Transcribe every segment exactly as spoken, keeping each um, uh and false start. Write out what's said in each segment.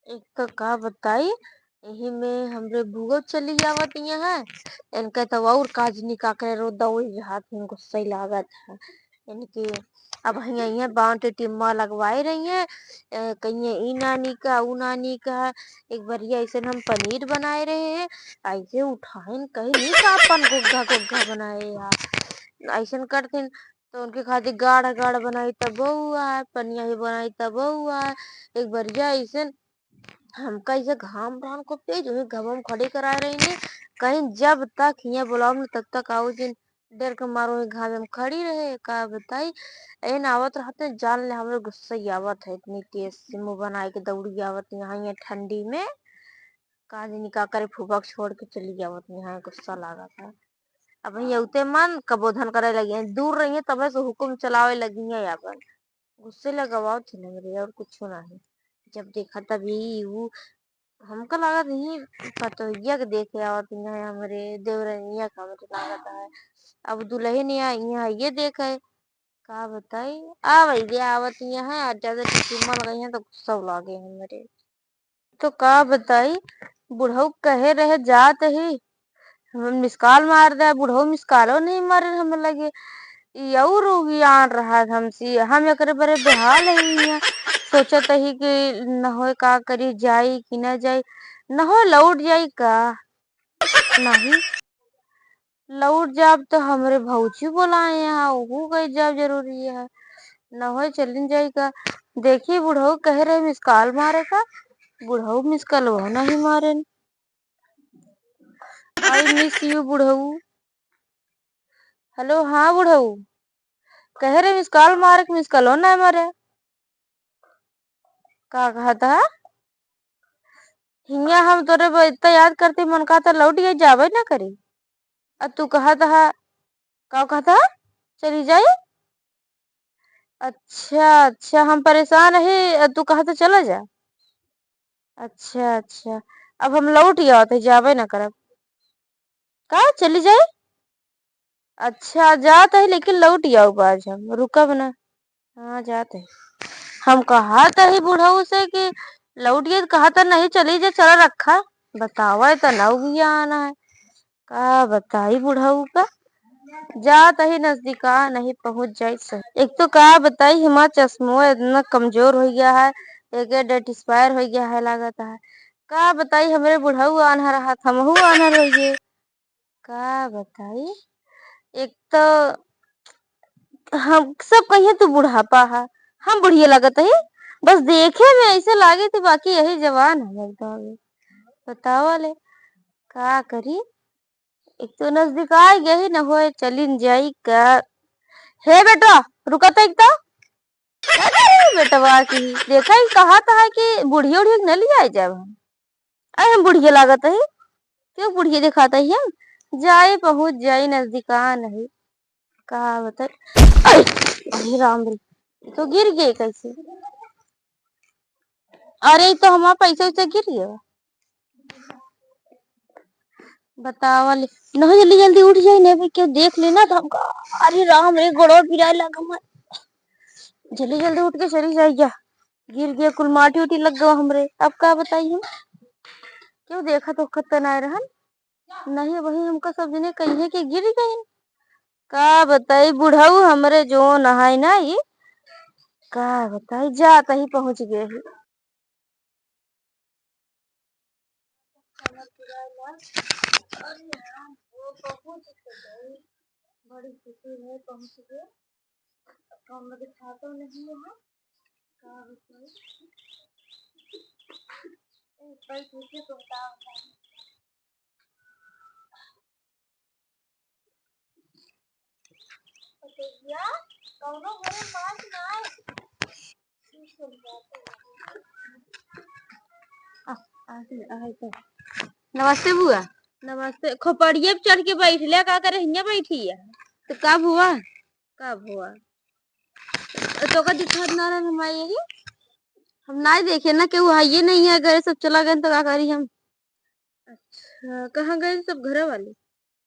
एक तो का बताई, यही में हमरे भूगो चली आवत यहाँ है, इनका तो और काज निका करे रो दौड़ जात हैं, गुस्सा ही लागत है इनके। अब हियाँ, हियाँ बाँटे टिम्मा लगवाए रही हैं, अ, कहिए ई नानी का, ऊ नानी का, एक बरिया ऐसे हम पनीर बनाए रहे हैं, ऐसे उठाइन कहीं नहीं का अपन गुग्गा गुग्गा बनाए यार, ऐसन करथिन तो उनके खातिर गाढ़ा गाढ़ा बनाई तब बउआ है, पनिया ही बनाई तब बउआ है, एक बरिया ऐसन हमका ऐसे घाम रहन खूब तेज, वही घाम में खड़ी कराए रही ने, कहीं जब तक हियाँ बुलाओ न तब तक आओ जिन, डर के मारो वही घाम में खड़ी रहे, का बताई। एन आवत रहते जान ले हमरे गुस्सा ही आवत है, इतनी तेज से मुँह बनाए के दौड़ी आवत यहाँ, यहाँ ठंडी में, का जानी का करे फुबक छोड़ के चली आवत यहाँ, गुस्सा लागत है। अब यहाँ उते मन कबोधन करे लगी हैं, दूर रही है तब से हुकुम चलावे लगी है अपन। गुस्से लगावत थी हमरे और कुछ नहीं। जब देखा तब यही ऊ हमका लागत यही पतोहिया के देखे आवत यहाँ हमरे देवरनिया का हमरे लागत है। अब दुल्हन यहाँ, यहाँ ये देखे का बताई, आ वही आवत यहाँ है, आज ज्यादा टिटिमा लगाई है तो गुस्सा लागे हमरे। तो का बताई, बुढ़ऊ कहे रहे जात ही, हम मिस कॉल मार दे, बुढ़ऊ मिस कॉलो नहीं मारे हमें लगे। ई और उगियान रहा हमसे, हम एकरे बरे बेहाल ही हियाँ। सोचत ही कि न होए का करी, जाई कि न जाई, न होए लौट जाई का? नहीं, लौट जाब तो हमरे भौजी बोलाए हैं, ओहू गई जाब जरूरी है। न होए चलिन जाई का? देखी बुढ़ऊ कहे रहे मिस कॉल मारे का, बुढ़ऊ मिस कॉल वो नहीं मारे। I miss you बुढ़ऊ। हेलो, हाँ बुढ़ऊ, कहे रहे मिस कॉल मारे, मिस कॉलो ना मारे। का कहत हा? हियाँ हम तोरे ब-, इतना याद करते मन कहता लौट गई, जाबे ना करी। आ तू कहत हा, का कहत हा? चली जाई? अच्छा, अच्छा, हम परेशान ही, आ तू कहत हा चला जा। अच्छा, अच्छा, अब हम लौट ही आवत है, जाबे ना करब। का चली जाई? अच्छा, जात ही, लेकिन लौट ही आउब आज हम, रुकब ना। हाँ, जात ही। हम कहत ही बुढ़ऊ से कि लौट गई, कहत नहीं, चली जा, चला रखा। बतावा, इतना उगियान है। का बताई बुढ़ऊ का, जात ही नजदीका नहीं पहुँच जाई सही। एक तो का बताई, हमार चश्मो इतना कमजोर हो गया है, एक डेट एक्सपायर हो गया है लागत है। का बताई, हमरे बुढ़ऊ आन्हर हाथ, हमहू आन्हर हो गए। का बताई, एक तो हम सब कहिए तू बुढ़ापा है, हम बुढ़िए लागत ही, बस देखे में ऐसे लागे थे, बाकी यही जवान है एकदम। बतावा ले, का करी, एक तो नजदीक आ गई न होए, चलिन जाई का। हे बेटवा, रुका तो एक तो। अरे बेटवा की, देखा ही कहा तो है कि बुढ़िया उढ़िया के न ले आए जाब हम। अरे हम बुढ़िया लागत ही, क्यों बुढ़िया दिखाता ही हम? जाए पहुँच जाए नजदीका नहीं। का बताई? अरे, अरे राम रे, ये तो गिर गए कैसे? अरे, ये तो हमारा पैसा वैसा गिर गया। बतावा ले, नहीं जल्दी जल्दी उठ जाए, नहीं भाई क्यों देख लेना तो हमका। अरे राम रे, गोड़वा पिराए लगा हमार। जल्दी जल्दी उठ के चली जाइया, गिर गया, कुल माटी उटी लग गवा हमरे। अब का बताई हम, क्यों देखा तो खत्ता ना रहन। नहीं, वही हमका सब जने कहिए कि गिर गइन। का बताई, बुढ़ऊ हमरे जो नहाई ना ई, का बताई, जात ही पहुँच गए ही। बड़ी खुशी में पहुँच गए। अब हम लोग छातो नहीं है। का बताई? ए, बैठ के तो बताओ। भैया, कौनो घरे माछ ना आए। आ, आ, आ, आ, आ। नमस्ते बुआ। नमस्ते। खोपड़िए पे चढ़ के बैठ ले, का करे हियाँ बैठी है? तो का बुआ? का बुआ? तो का दिखात ना रहन हम आई यही? हम ना देखे ना, केहू आइए नहीं है घरे, सब चला गए तो का करी हम? अच्छा, कहाँ गए सब घरे वाले?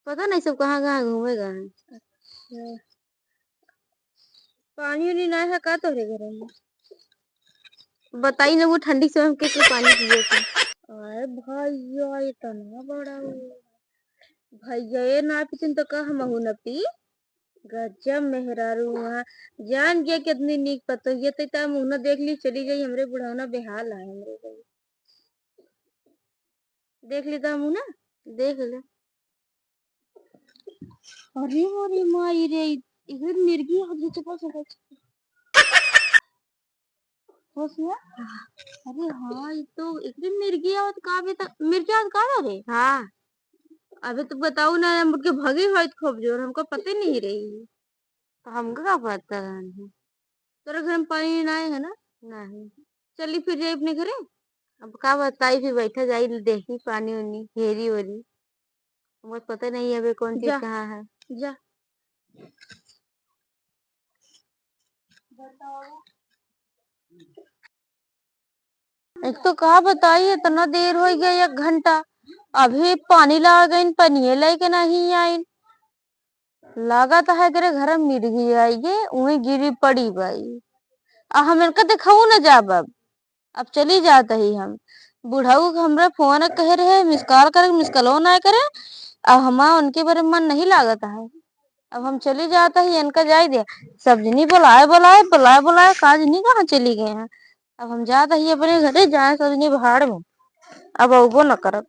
पता नहीं सब कहाँ कहाँ घूमे गए हैं। अच्छा, पानी उनी ना है का तोहरे घर में? बताई ना, वो ठंडी से हमके के पानी पिए के। अरे भैया, इतना बड़ा हो। भैया, ये ना पीतिन तो का हमहू ना पी? गजब मेहरारू वहाँ। जान गया कितनी नीक पतोहिया, तो इतना मुँह ना देख ली, चली गई, हमरे बुढ़ौना बेहाल है, हमरे गई। देख ली तो हमहू ना, देख ले। अरे, अरे माई रे, इधर मिर्गी आ गई, चुपा, चुपा, चुपा। होशिया? अरे हाँ, ये तो एक दिन मिर्गी आवत का, अभी तक मिर्गी आवत का रे? हाँ। अबे तो बताऊ ना, हम उठ के भागी होइत खूब जोर, हमको पते नहीं रही। तो हमको का पता रहन है? तोरा घर में पानी ना आए है ना? नहीं। चली फिर जाई अपने घरे। अब का बताई, फिर बैठा जाई, देखी पानी उनी, हेरी ओरी। हमको पता नहीं है अबे कौन चीज जा। कहाँ है। जा। एक तो का बताई, इतना देर हो गया, एक घंटा, अभी पानी ला गइन, पनिये लेके नहीं आइन। लागत है एकरे घर में मिर्गी आई गे, उहे गिरी पड़ी बाई। आ हम इनका देखाऊ न जाब अब, अब चली जात ही हम। बुढ़ऊ हमरे फोन कहे रहे, मिस कॉल करे, मिस कॉलो ना करे। अब हमार उनके बारे में मन नहीं लागत है। अब हम चली जात ही, इनका जाए दे। सब जनी बुलाए, बुलाए, बुलाए, बुलाए, का जनी कहाँ चली गए हैं। अब हम जात ही अपने घरे, जाए सब जनी भाड़ में, अब अउबो न करब।